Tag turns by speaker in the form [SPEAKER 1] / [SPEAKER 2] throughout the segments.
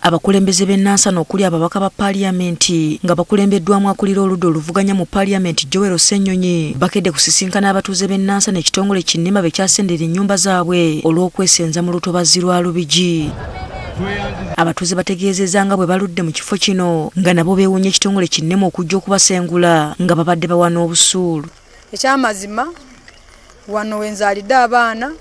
[SPEAKER 1] Abakulembeze b'e Nansana okuli ababaka ba Paaliyamenti nga bakulembeddwamu akulira oludda oluvuganya mu Paaliyamenti Joel Ssenyonyi bakedde kusisinkana abatuuze b'e Nansana ekitongole ki NEMA be kyasendera ennyumba zaabwe olw'okwesenza mu lutobazzi lwa Lubigi. Abatuuze bategeezezza nga bwe baludde mu kifo kino nga nabo beewuunya ekitongole ki NEMA okujja okubasengula nga babadde bawa n'obusuulu.
[SPEAKER 2] Ekyamazima wano wenzaalidde abaana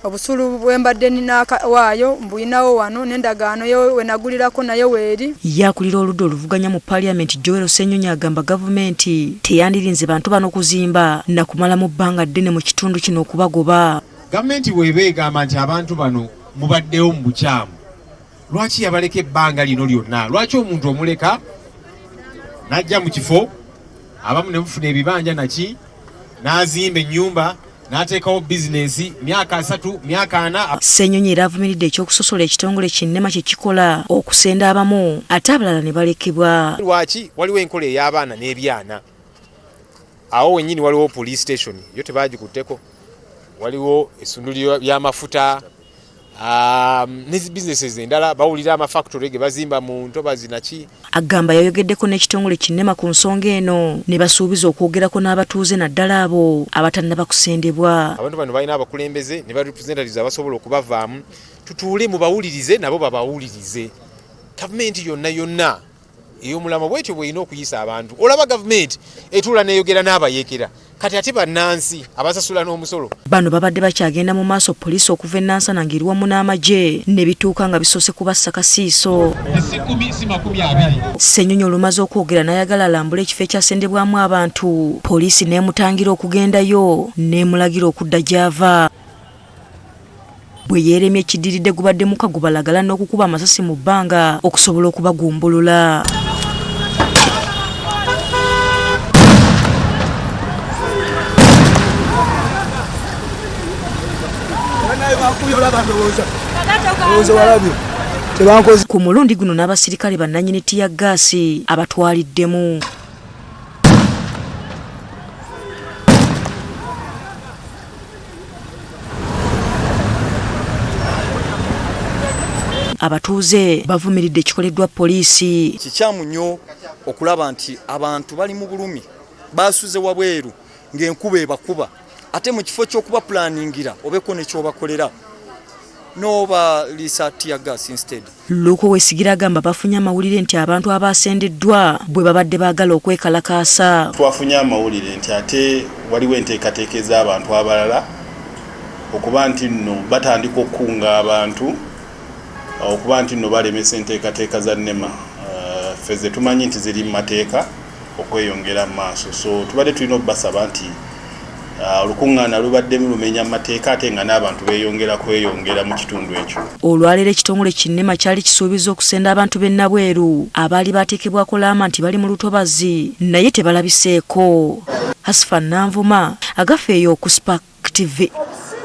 [SPEAKER 2] Obusulu bwembadde nina waayo mbulinawo wano n'endagaano wenagulirako nayo weeri.
[SPEAKER 1] Ye akulira oludda oluvuganya mu Paaliyamenti Joel Ssenyonyi agamba gavumenti teyandirinze bantu bano kuzimba na kumalamu bbanga ddene mu kitundu kino okubagoba.
[SPEAKER 3] Gavumenti bw'eba egamba nti abantu bano mubaddewo mu bukyamu, lwaki yabaleka ebbanga lino lyonna? Lwaki omuntu omuleka n'ajja mu kifo abamu ne mufuna ebibanja naki n'azimba ennyumba n'ateekawo bizinensi myaka 30 myaka 40.
[SPEAKER 1] Ssenyonyi era avumiridde eky'okusosola ekitongole ki NEMA kye kikola okusenda abamu ate abalala ne balekebwa.
[SPEAKER 3] Lwaki waliwo enkola ey'abaana n'ebyana? Awo wennyini waliwo police station yo tebaagikutteko, waliwo essunduliro ly'amafuta ne zi businesses endala, bawulira amafactory ge bazimba mu ntobazi naki.
[SPEAKER 1] Agamba yayogeddeko n'ekitongole ki NEMA ku nsonga eno ne basuubiza okwogerako n'abatuuze naddala abo abatannaba kusendebwa.
[SPEAKER 3] Abantu bano balina abakulembeze ne ba representatives abasobola okubavaamu, tutuule mubawulirize nabo babawulirize. Gavumenti yonna yonna ey'omulamwa bwetyo bw'erina okuyisa abantu. Olaba gavumenti etuula n'eyogera n'abayeekera, kati ate bannansi abasasula n'omusolo.
[SPEAKER 1] Bano babadde bakyagenda mu maaso poliisi okuva e Nansana ng'eri wamu n'amagye ne bituuka nga bisoose kubassa kasiiso. Ssenyonyi olumaze okwogera n'ayagala alambule ekifo ekyasendebwamu abantu, poliisi n'emutangira okugendayo n'emulagira okudda gy'ava. Bwe yeeremye ekiddiridde gubadde mukka gubalagala n'okukuba amasasi mu bbanga okusobola okubagumbulula. Ku mulundi guno n'abasirikale bannannyini ttiyaggaasi abatwaliddemu. Abatuuze bavumiridde ekikoleddwa poliisi.
[SPEAKER 4] Kikyamu nnyo okulaba nti abantu bali mu bulumi, basuze wabweru ng'enkuba ebakuba, ate mu kifo ky'okuba pulaningira obeeko ne ky'obakolera n'obaliisa tear gas instead.
[SPEAKER 1] Luke Owesigira agamba bafunye amawulire nti abantu abaasendeddwa bwe babadde baagala okwekalakaasa.
[SPEAKER 5] Twafunye amawulire nti ate waliwo enteekateeka ez'abantu abalala okuba nti nno batandika okukunga abantu okuba nti nno balemesa enteekateeka za NEMA ffe ze tumanyi nti ziri mu mateeka okweyongera mu maaso. So tubadde tulina okubasaba nti olukungaana lubaddemu lumenya mateeka ate nga n'abantu beeyongera kweyongera mu kitundu ekyo.
[SPEAKER 1] Olwaleero ekitongole ki NEMA kyali kisuubizza okusenda abantu b'e Nabweru abaali baateekebwako laama nti bali mu lutobazi naye tebalabiseeko. Hasfa Nanvuma, Agafeeyo ku Spark TV.